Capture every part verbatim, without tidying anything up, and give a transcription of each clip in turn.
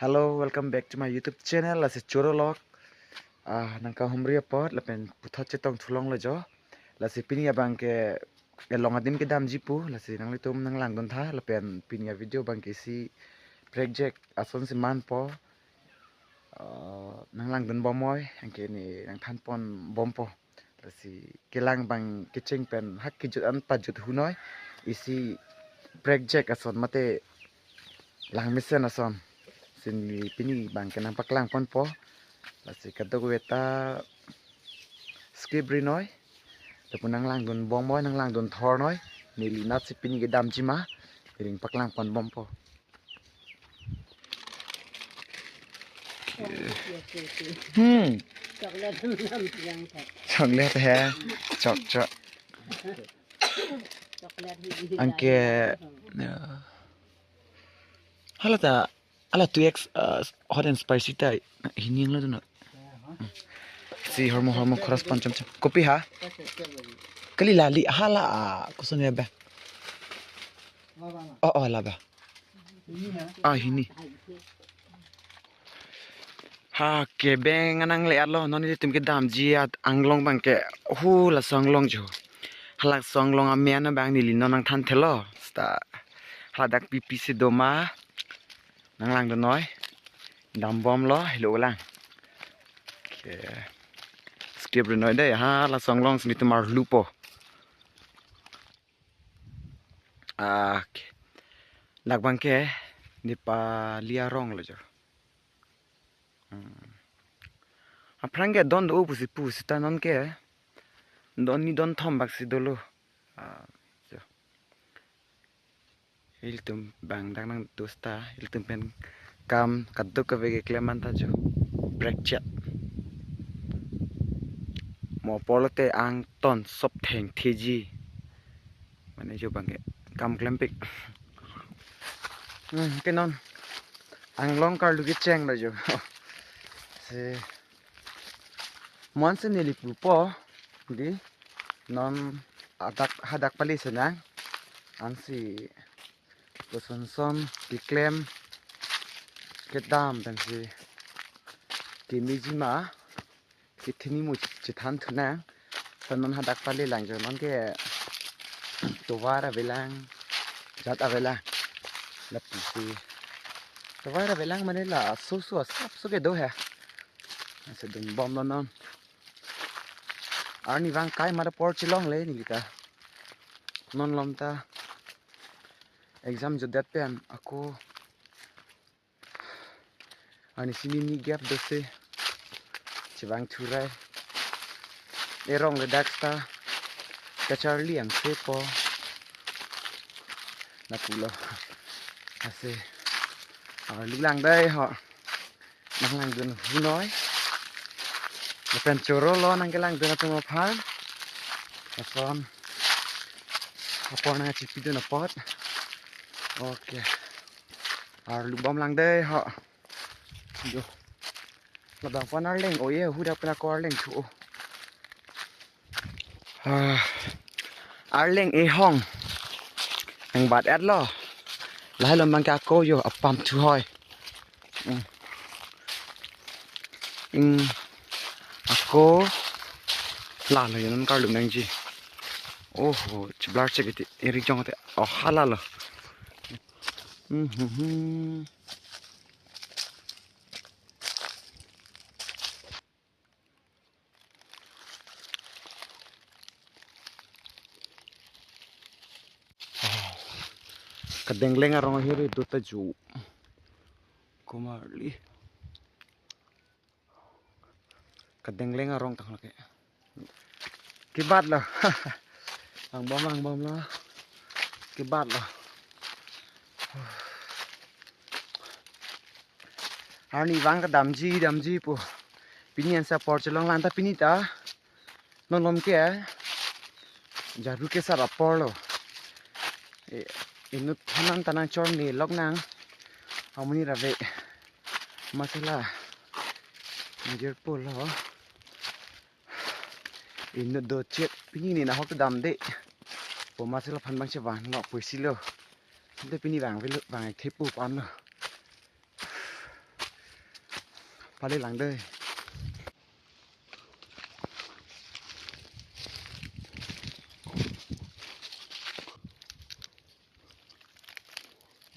Hello, welcome back to my YouTube channel. Lasi choro lok. Ah, nangkahumri apot lapen puthot chetong thulonglo jo. Lasi pini abang ke elong adim kedamji pu. Lasi nanglitum nanglangdun tha lapen pini avideo abang ke isi project ason si manpo. Ah, nanglangdun bomnoi, anke ne nangthanpon bompo. Lasi kelang abang kecheng pen hak kejut an pajut hunoi, isi project ason mate langmesen ason. Lasi ne pini abang ke nangpaklangponpo. Lasi kadokave ta skip rinoi. Lapu nanglangdun bomnoi, nanglangdun thornoi. Neli natsi pini kedamji ma, neli nangpaklangpon bompo. Hmm. Chocolate nam siang tha. Chocolate he. Chok chok. Chocolate hi. Anke, ya. Hala ta, hala two X, uh, hot and spicy ta hini ang lo tu no. Si hormu hormu khoros pon chom chom. Kopi ha? Kali lali hala, ah, kusum ya ba. Oh, oh, la ba. Ah, hini. Ha, kebeng anang le alo, non ilitum kedamji at anglong abang ke, hu, laso anglong jo. Halak laso anglong amen abang neli non nangthan thelo. Sta, hadak pipi si doma. Nanglangdunnoi. Dambomlo, helo lang. Oke. Skip rinoi dei, ha, laso anglong si nelitum arlupo. Ah, oke. Dak abang ke, Nepali arong lo jo. Hmm. Aphrang ke don do pusi pu sita non ke. Don ni don thom bak si dolo. Ah, jo. Ilitum abang dak nangdo sita, ilitum pen kam kadokave keklem anta jo. Break chat. Mo apor lote angton sop thengtheji. Mane jo abang ke kam klempik. Hmm, ke non. Anglong karlu kecheng lo jo. Si. Mo-an si neli pupo. Dei. Non hadak, hadak pali senang. Ansi koson son keklem kedam pensi kemeji ma. Kethini mo chethan thunang. Sa non hadak pali lang jo non ke tovar avelang, jat avelang. Lapusi. Tovar avelang mane laso so asap so kedo he. Lasi dunbomlo non. Arnivang kai mada apor chelongle neli ta. Non malom ta exam jutdet pen ako arni sini ni gap dosi chevang thurai. Erong le dak ta kacharli angsepo. Lapulo. Lasi arlu lang dei ho. Nanglangdun hunoi. Lapen chorolo nangkelangdun atum aphan. Lason apor nangchipidun apot. Oke. Arlu bomlang dei ho. Jo. Labang pon arleng o ye, hudak pen ako arleng thu o. Ah, arleng ehong. Nangbat-etlo. Lahai lo abang ke ako jo apam thu hoi. Hmm. Hmm. Ako. Lalo jo non karlu nangji. Oho, chiblar chek iti. Eri jong te. Oh, halalo. Hmm, hmm, hmm. Kadengleng arong ahir do ta ju. Komarli. Kadengleng arong tang lake. Kebatlo. Angbom angbomlo. Kebatlo. Arnivang ta damji damji pu. Pini ansi apor chelonglang ta pini ta. Non malom ke. Jaru kesat apor lo. E, inut thanan tanang chor ne lok nang. Amonit ave. Masala. Major polo. Inut do chet pini ne nahok dam de. Po masala aphan abang chevanglo pusi lo. Ante pini vangvelo, vang thepo pu anlo. Pali lang dei.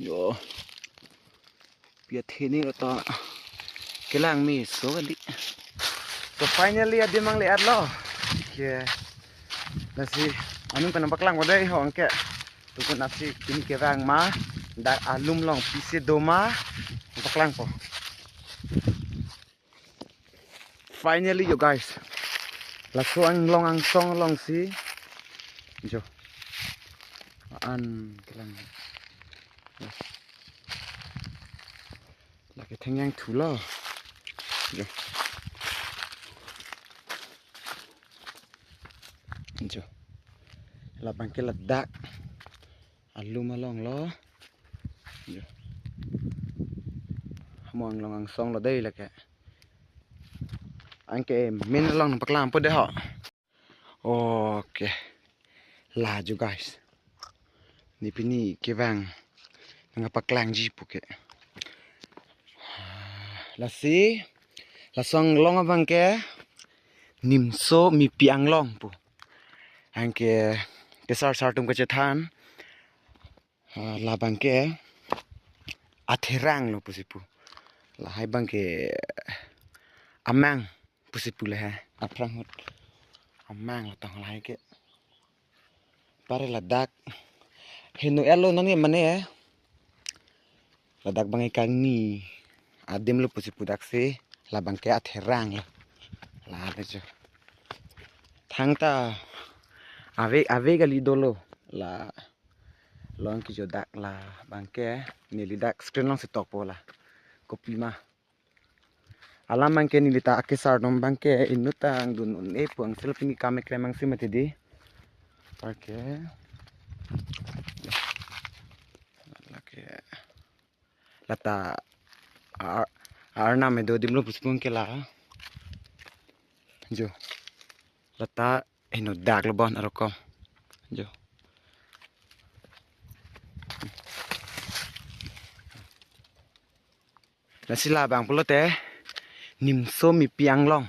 Yo. Pia theni lo ta kelang meso kali. So finally adim nangle-etlo. Okay. Lasi anung pen nangpaklangpo dei ho anke. Tukun nasi pini kevang ma, dak alum along pisi do ma, paklangpo. Finally, yo guys. Laso anglong angsong alongsi. Jo. An kelang. Lake thengyang thulo. Jo. Jo. Labang ke ladak alum along lo. Jo. Mo anglong angsong lo dei lake. Anke main along nangpaklangpo dei ho. Okay. La jo guys. Ne pini kevang nangpaklangji puke. Lasi laso anglong abang ke Nimso Mipi Anglong pu. Anke kesar sar atum kachethan. Ah, labang ke Atherang lo pusi pu. Lahai abang ke Amang pusi pu lahai. Aphrang ahut Amang lo tang lahai ke. Pare ladak heno elo nani mane. Ladak abang ke kangni adim lo pusi pu daksi. Labang ke Atherang lo. La le jo. Thangta ave ave kali dolo. La along kejo dak labang ke neli dak screen alongsi tokpo la. Kopima. Alam abang ke neli ta akesar atum abang ke inut ta angdun un-e pu angselo pini kam keklem angsi mati dei. Okay. Lake. Lata ar-, arnam do adim lo pusi pu anke la. Jo. Lata heno dak lo bon arokom. Jo. Lasi labang pulote Nimso Mipi Anglong.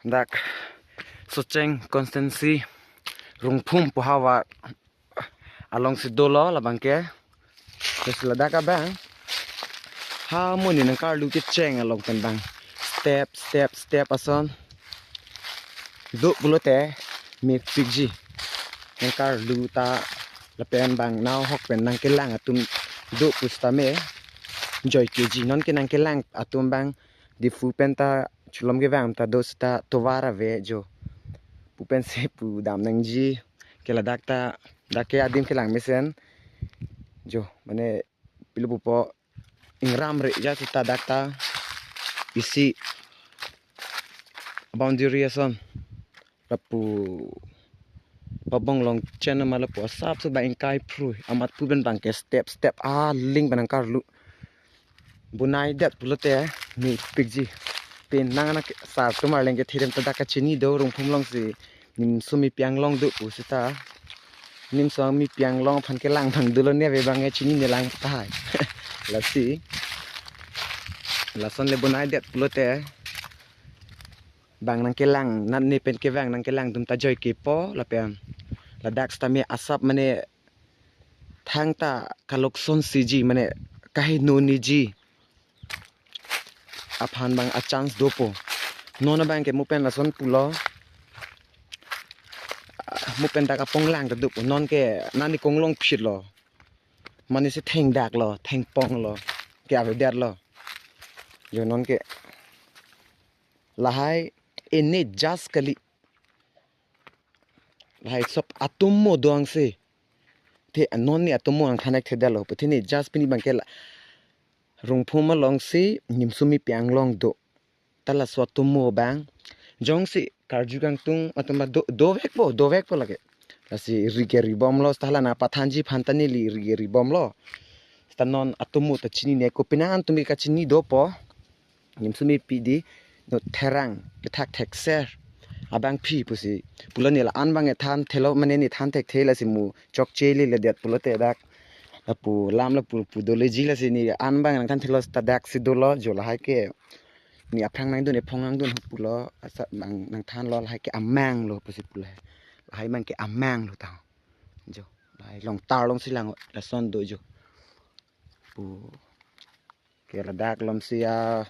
Dak Socheng constituency Rongphum pu havar alongsi dolo labang ke. Terus ladak abang ha mo ne nangkarlu kecheng along pen abang step step step ason do pulote mepikji. Nangkarlu ta lapen abang nahok pen nangkelang atum do pusitame joiketji. Non ke nangkelang atum abang Diphu pen ta chulom kevang ta do seta tovar ave jo. Pu pensi pudam nangji ke ladak ta dak ke adim kelang mesen jo mane pilo pupo ingram re ja seta dak ta isi boundary ason lapu pabong long chen ma lapu asap so ba ingkai phrui amat pu pen abang ke step step aling pen nangkarlu. Bonai det pulote mepikji. Pen nang anak sar atum arleng ke thirem ta dak kachini do Rongphum alongsi Nimso Mipi Anglong do pu seta. Nimso Mipi Anglong aphan kelang abang dolo ne ave abang ke chinine lang tahai. Lasi. Lason le bonai det pulote. Abang nangkelang, nat ne pen kevang nangkelang atum ta joikepo lapen. Ladak sitame asap mane thangta kalokson siji mane kaheno neji aphan abang a chance dopo. Non abang ke mo pen lason pulo. Ah, mo pen dak apong lang ta dopo. Non ke nani konglong phitlo. Mane si thengdak lo, thengpong lo. Ke avedet lo. Jo non ke lahai ini jas kali. Lahai sop atomo doang si. Te non ne atomo ang thanek thedetlo. Puthe ne jas pini abang ke la. Rongphum alongsi Nimso Mipi Anglong do. Ta laso atomo abang. Jongsi karju kangtung atum do, dovekpo, dovekpo lake. Lasi rike ribomlo, seta hala nangpathanji aphan ta neli rike ribomlo. Seta non atomo ta chinine kopinang atum ke kachini dopo. Nimso Mipi dei, no therang, kethak thekser abangpi pusi. Pulo ne la-an abang ethan thelo mane ne than thekthe lasi mo chokche leledet pulote dak. Lapu lam lapu pu dolo ji, lasi ne an abang nangthan thelo seta dak si dolo jo, lahai ke ne aphrang nangdun, ephong nangdun ho pulo, asa nang nangthanlo, lahai ke amang lo pusi pu lahai. Lahai abang ke amang lo ta. Jo, lahai longtar along si lang lason do jo. Pu ke ladak alom si a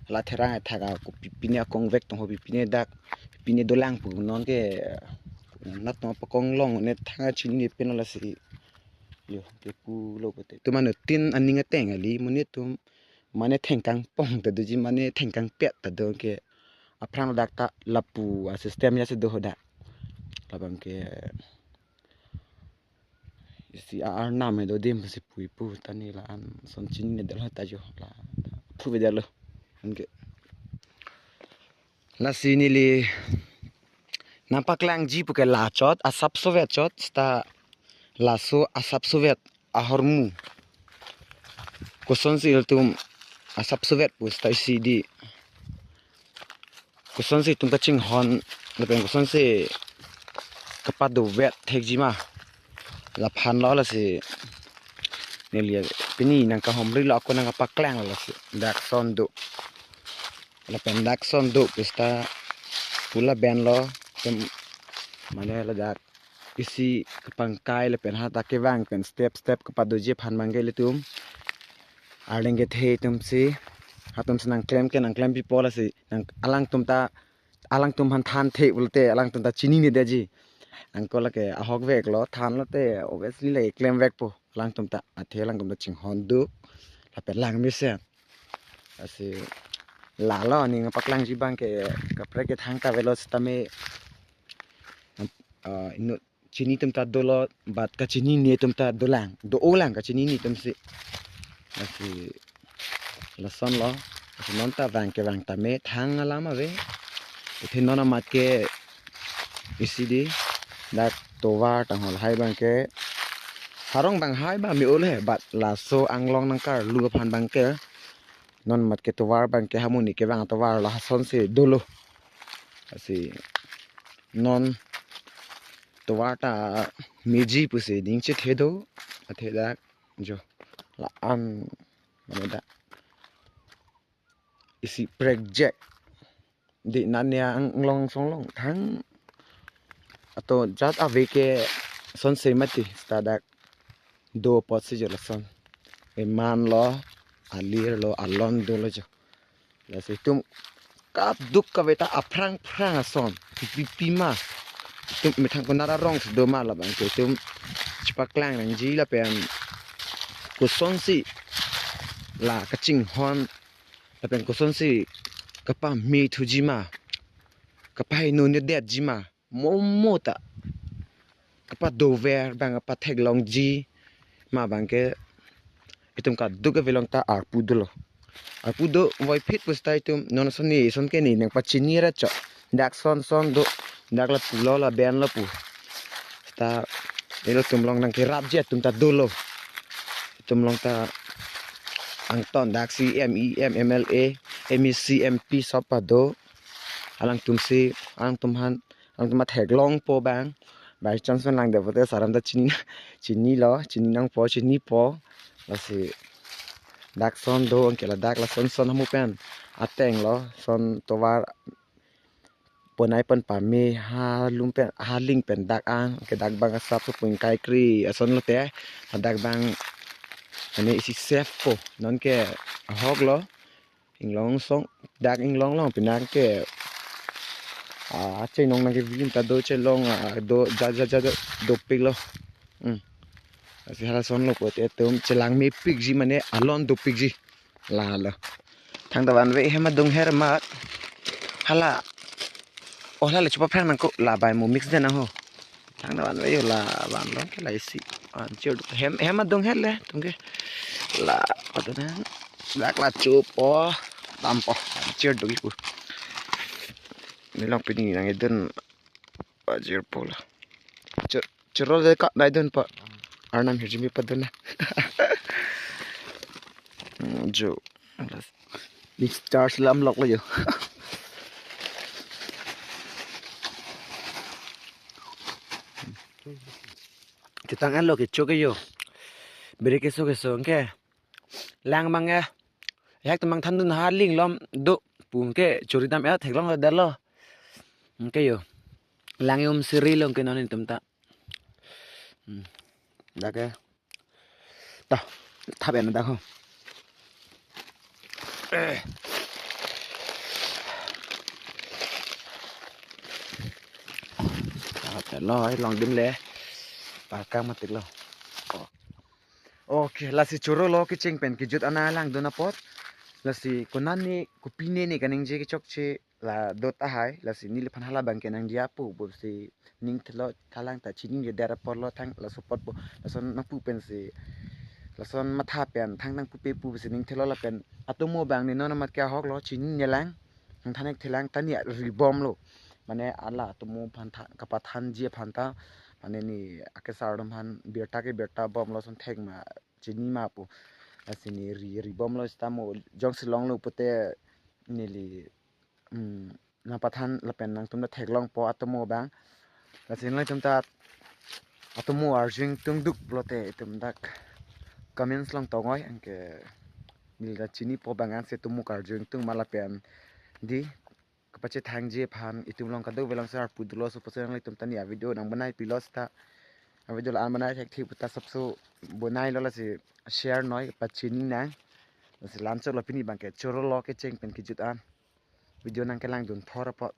la therang athak a ko pipine akong vek tong ho, pipine dak, pipine dolang pu non ke nat tong pakong long ne thang a chinine pen lasi. Jo, ke pulo kote. Atum anutin aning ateng kali, monit atum mane thengkang pong ta doji, mane thengkang pet ta do ke. Aphrang dak ta lapu a system ya si do ho dak. Labang ke isi a arnam do dim si pui pu ta ne la an son chinine dal ta jo la phu ve dal lo. Anke lasi neli nangpaklangji pu ke la chot, asap sovet chot, seta laso asap sovet ahormu. Kosonsi ilitum asap sovet pu seta isi di. Kosonsi itum kachinghon, lapen kosonsi kapadovet thekji ma. Laphan lo lasi neli pini nangkahomri lo, ako nangkapaklang lo lasi. Dak son do. Lapen dak son do pu seta pu laben lo. Tem mane ladak isi kapangkai lapen ha ta kevang pen step step kapadoji aphan abang ke ilitum arleng kethe atum si, atum si nangklem ke nangklem pipo lasi nang alangtum ta, alangtum aphan thanthe pulote alangtum ta chinine detji. Angko lake ahok vek lo, than lote obviously lake klem vekpo alangtum ta, athe alangtum ta chinghon do lapen lang mesen. Lasi lalo aning paklangji abang ke kaprek ke thangta avelo sitame, ah, inut chini atum ta dolo, but kachinine atum ta dolang, do-olang kachinine atum si. Lasi lason lo, lasi non ta vang kevang tame thang alam ave. Athe non amat ke isi di dak tovar tang ho, lahai abang ke harong abang hai ba me-ul he, but laso anglong nangkarlu aphan abang ke non amat ke tovar abang ke ha monit kevang tovar la asonsi dolo. Lasi non tovar ta meji pusi ning chethe do, athe dak jo la an mane dak isi prek jek di nanya anglong songlong thang ato jat ave ke sonse mati, seta dak do apotsi jo lason. Eman lo, alir lo, alon dolo jo. Lasi itum kaduk kave ta aphrang phrang ason. Pipi ma. Itum methang konat arong si do ma labang ke itum chepaklang nangji lapen kosonsi la kachinghon lapen kosonsi kapame thuji ma, kapaheno nodetji ma, momo ta kapadover abang kapatheklongji ma abang ke itum kaduk avelong ta arpu dolo. Arpu do voiphit pu seta itum non ason ne ison ke ne nangpachini ra chot. Dak son son do, dak lapu lo, laben lo pu. Seta ilitum along nangkerapji atum ta dolo. Itum along ta angton dak CEM, EM, MLA, MEC, MP sop ta do. Alangtum si, alangtum aphan, alangtum atheklongpo abang. By chance pen langdet pote saram ta chini, chinilo, chini nangpo, chinipo. Lasi dak son do, anke ladak lason son hamu pen ateng lo, son tovar ponai pon pame, halum pen, haling pen dak ang, ke dak abang asap so pun kai kri ason lote, dak abang ane isi safe po, non ke ahok lo, inglong song, dak inglong long, penang ke, ah, chenong nangkevin ta do chelong, ah, do, ja, ja, ja, do, dopik lo. Hmm. Lasi halason lo pulote itum chelang mepikji mane alon dopikji. Lalo. Thangta vanve hem adung her mat. Hala. Oh, hala le chepaphrang nangkok, la bai mo mix den nang ho. Thangta vanve yo, la van long ke la isi. An chir hem, hem adung her le tum ke. La, padu na. Dak la chup, oh. Dampo. Chir do iku. Nilong pini nangkedun. Ajir po la. Chir, chirol de ka nai dun pa. Arnam hirjimi padun na. Hmm, jo. Discharge lam lok lo jo. Chetang an lo ke chok ke jo. Beri keso keso ke. Lang abang ke. Yak temang thandun ha linglom do. Pu ke chori dam ya theklong lo dalo. Ke yo. Lang um siri long ke non itum ta. Hmm. Dak ke. Ta. Thap ya na dak ho. Eh. Thap ya lo, eh, long dim le. Pakang matik lo. Oh. Okay, lasi choro lo kecheng pen kejut ana langdun apot. Lasi konane kopine ne kaningje kechokche la do tahai. Lasi neliphan hala abang ke nangdiya pu pusi ning thelo thalang ta chini je der apor lo thang laso apot po. Lason nangpu pensi lason matha pen thang nangpupe pusi ning thelo lapen atomo abang ne non amat ke ahok lo chini ne lang. Nang thanek thelang ta ne ri bom lo. Mane hala atomo aphan tha, kapathanji aphan ta. Mane ne akesar atum aphan birta ke birta bom lo son thek ma chini ma pu. Lasi ne ri, ri bom lo seta mo jongsi long lo pute neli, mm, nangpathan lapen nangtum ta theklong po atomo abang. Lasi nangtum ta atomo arju ingtung duk lote itum dak comments along tong oi anke neli ta chini po abang ansi atomo arju ingtung ma lapen dei kapachethangji aphan itum along kadokave along share pu dolo so pusi nanglitum ta ne a video nang banai pilo seta a video la-an banai thek thek puta sabso bonai lo lasi share noi pachini nang. Lasi la-anchot lo pini abang ke choro lo kecheng pen kejut an video nangkelangdun thor apot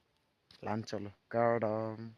la-anchot lo kardom.